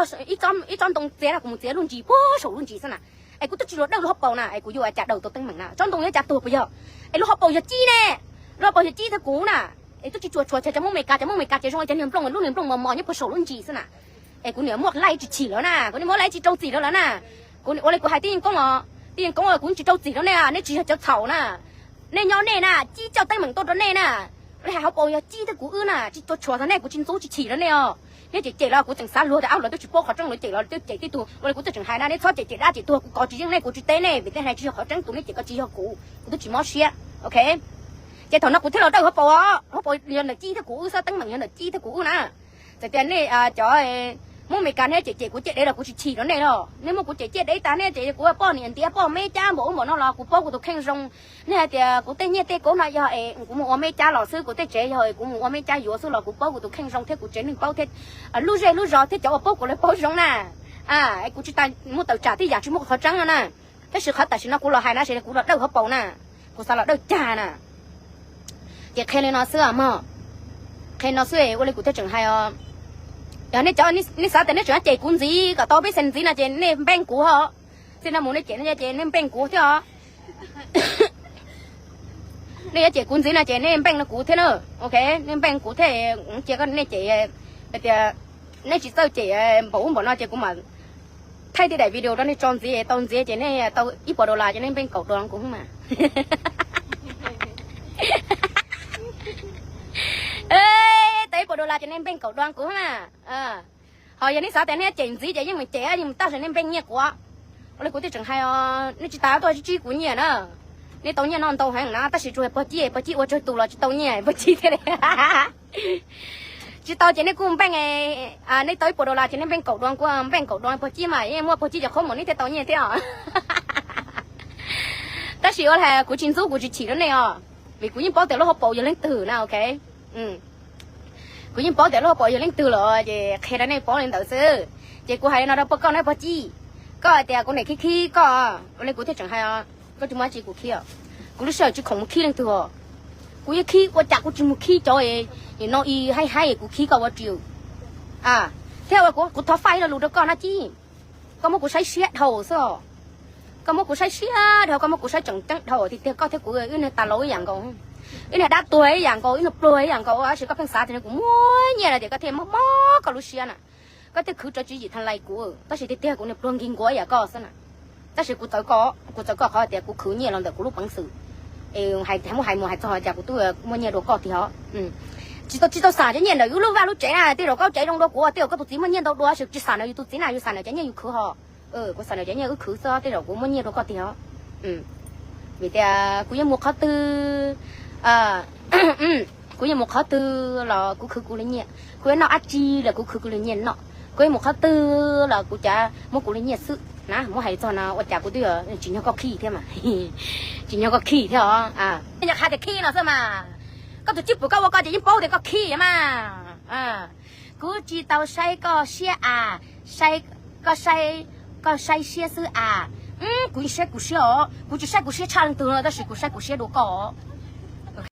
ib tsob ntoo txiav na, kuv mus txiav lub ntsis puag saum lub ntsis xwb na. Es kuv twb tsis luag dawj lub hauv paus na, es kuv yuav ua cas daws tau teeb meem na? Tsob ntoo yuav cas tuag puas yog? Es lub hauv paus yog Cib ne, lub hauv paus yog Cib thiab kuv na. Es twb tsis tshua tshua cov Hmoob Meskas, cov Hmoob Meskas ces zoo li cov niag nplooj, lub niag nplooj mos mos nyob puag saum lub ntsis xwb na. Es kuv niam muab laij tsis chim lawm na, kuv niam muab laij tsis rau txim rau lawm na. Kuv ua li kuv hais tij Yeej Koob os, tij Yeej Koob os, kuv tsis rau txim rau nej, nej tsis yog cov txhaum na. Nej nyob nej na, Cib coj teeb meem tuaj rau nej na. Li hais hauv paus yog Cib thiab kuv wb na, tsis tshua tshua txog nej, kuv tsis ntxub tsis chim rau nej os. Nej cem cem los kuv tseem xav luag tias ab, lawv twb tsis paub qhov tseeb, lawv cem los twb cem tib tug. Ua li kuv twb tseem hais na, nej txhob cem cem dab cem tuag, kuv kov tsis yeej nej, kuv tsis teb nej, vim tej hais tsis yog qhov tseeb, tus nej cem koj tsis yog kuv, kuv twb tsis mob siab, ok. Ces thaum no kuv thiaj los dawj hauv paus os, hauv paus yog ntawm Cib thiab kuv wb xwb, teeb meem yog ntawm Cib thiab kuv wb na. Txawm tias nej cov Hmoob Meskas nej cem cem kuv ciaj dev los kuv tsis chim rau nej los, nej muab kuv cem ciaj dev tag nej ces kuv poj niam ntiav poj me cab npaum ub npaum no los kuv paub kuv tus kheej zoo. Nej hais tias kuv tej nyiaj tej kub no yog es kuv mus ua me cab los xwb, kuv tej tsev yog es kuv mus ua me cab yuav xwb los kuv paub kuv tus kheej zoo thiab kuv tsev neeg paub thiab lub zej lub zos thiab cov uas paub kuv lawv paub zoo na. Es kuv tsis tas muaj tawm tsam tej yam tsis muaj qhov tseeb no na. Tab sis qhov tam sim no kuv los hais na, kuv los dawj hauv paus na, kuv xav los dawj cag na. Ces qhia li no xwb mog, qhia no xwb ua li kuv thiaj tseem hais os. Yog nej cov nej xav tias nej tseem cem kuv ntxiv kom tau peb xees ntxiv no ces nej npeej kuv os. Txij no mus nej cem ces nej npeej kuv thiab os. Nej yuav cem kuv ntxiv no ces nej npeej no kuv thiab na, ok. Nej npeej kuv thiab, cia koj nej cem hais tias nej tsis txawj cem npaum ub npaum no ces kuv mam thaij tej daim video rau nej tso ntxiv, tau ntxiv ces nej tau ib puas dollar ces nej npeej kaum dollar kuv mas. Tau ib puas dollar ces nej npeej kaum dollar kuv mas. Ho yog nej xav tias nej cem ntxiv ces yeej mus cem, yeej mus tag, nej npeej nyiaj kuv. Ua li kuv twb tseem hais os, nej tsis tas tuaj tsib kuv nyiaj na. Nej tau nyiaj no ntau heev na, tab sis tsuas pog Cib, pog Cib ua tsawg tus los tsis tau nyiaj pog Cib thiaj li tsis tau ces nej kuj npeej, nej tau ib puas dollar ces nej npeej kaum dollar kuv, npeej kaum dollar pog Cib mas yeej muaj pog Cib cov qhob mus nej thiaj tau nyiaj thiab os. Tab sis ua li kuv tsis ntxub kuv tsis chim rau nej os, vim kuv yeej paub tias lub hauv paus yog leej twg na, ok. Kuv yeej paub tias lub hauv paus yog leej twg lawm ces qhia rau nej paub li ntawd xwb. Ces kuv hais li no rau pog koj na pog Cib, koj hais tias kuv niam khib khib koj, ua li kuv thiaj tseem hais, koj tsis muaj dab tsi kuv khib os. Kuv lub sij hawm tsis khoom mus khib leej twg os. Kuv yeej khib ua cas kuv tsis mus khib cov no, haib haib kuv khib koj ua tsi. Thiab kuv thov faij lo lus rau koj na Cib, koj muab kuv saib siab dhau xwb os. Koj muab kuv saib siab dhau, koj muab kuv saib tseem ceeb dhau tiag tiag. Koj thiab kuv wb niag tas laus ib yam nkaus, wb niag dab tuag ib yam nkaus, wb niag pluag ib yam nkaus, tab sis koj pheej xav tias kuv muaj nyiaj no ces koj thiaj mob mob koj lub siab na. Koj thiaj khwv rawv tswv yim tha lais kuv, tab sis tiag tiag kuv niag pluag nkig nkuav ib yam koj xwb na. Tab sis kuv txawv koj, kuv txawv koj qhov tias kuv khwv nyiaj los ntawm kuv lub peev xwm. Es hais muab hais mus hais txog cas kuv twb muaj nyiaj dua koj tiag os. Tsis tau, tsis tau xam cov nyiaj ntawm yus lub vaj lub tsev na, tej zaum koj tsev zoo dua kuv, tej zaum koj tus txiv muaj nyiaj ntau dua, tsis xam ntawm yus tus txiv na, yus xam ntawm cov nyiaj yus khwv ho. Kuv xam ntawm cov nyiaj wb khwv xwb, tej zaum kuv muaj nyiaj dua koj tiag os. Vim tias kuv yeej mus qhov twg, kuv yeej mus qhov twg los kuv khwv kuv li nyiaj, kuv yuav noj dab tsi los kuv khwv kuv li nyiaj noj, kuv yeej mus qhov twg los kuv cav muab kuv li nyiaj xwb na. Muab hais txog no ua cas kuv twb tsis nyog koj khib thiab mas. Tsis nyog koj khib thiab os. Nyaj qha tias khib no xwb mas. Koj tus cwj pwm koj ua koj ces yeej paub tias koj khib mas. Kuv tsis tau saib koj siab a, koj saib, koj saib siab xwb a. Kuv yeej saib kuv siab os, kuv tsis saib kuv siab tshaj leej twg no tab sis kuv saib kuv siab dua koj os.